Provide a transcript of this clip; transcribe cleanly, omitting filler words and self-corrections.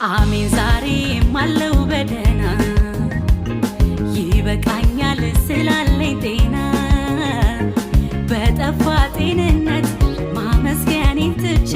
አሜን ዛሬም አለው በደህና፣ ይበቃኛል ስላለኝ ጤና። በጠፋ ጤንነት ማመስገኔን ትቼ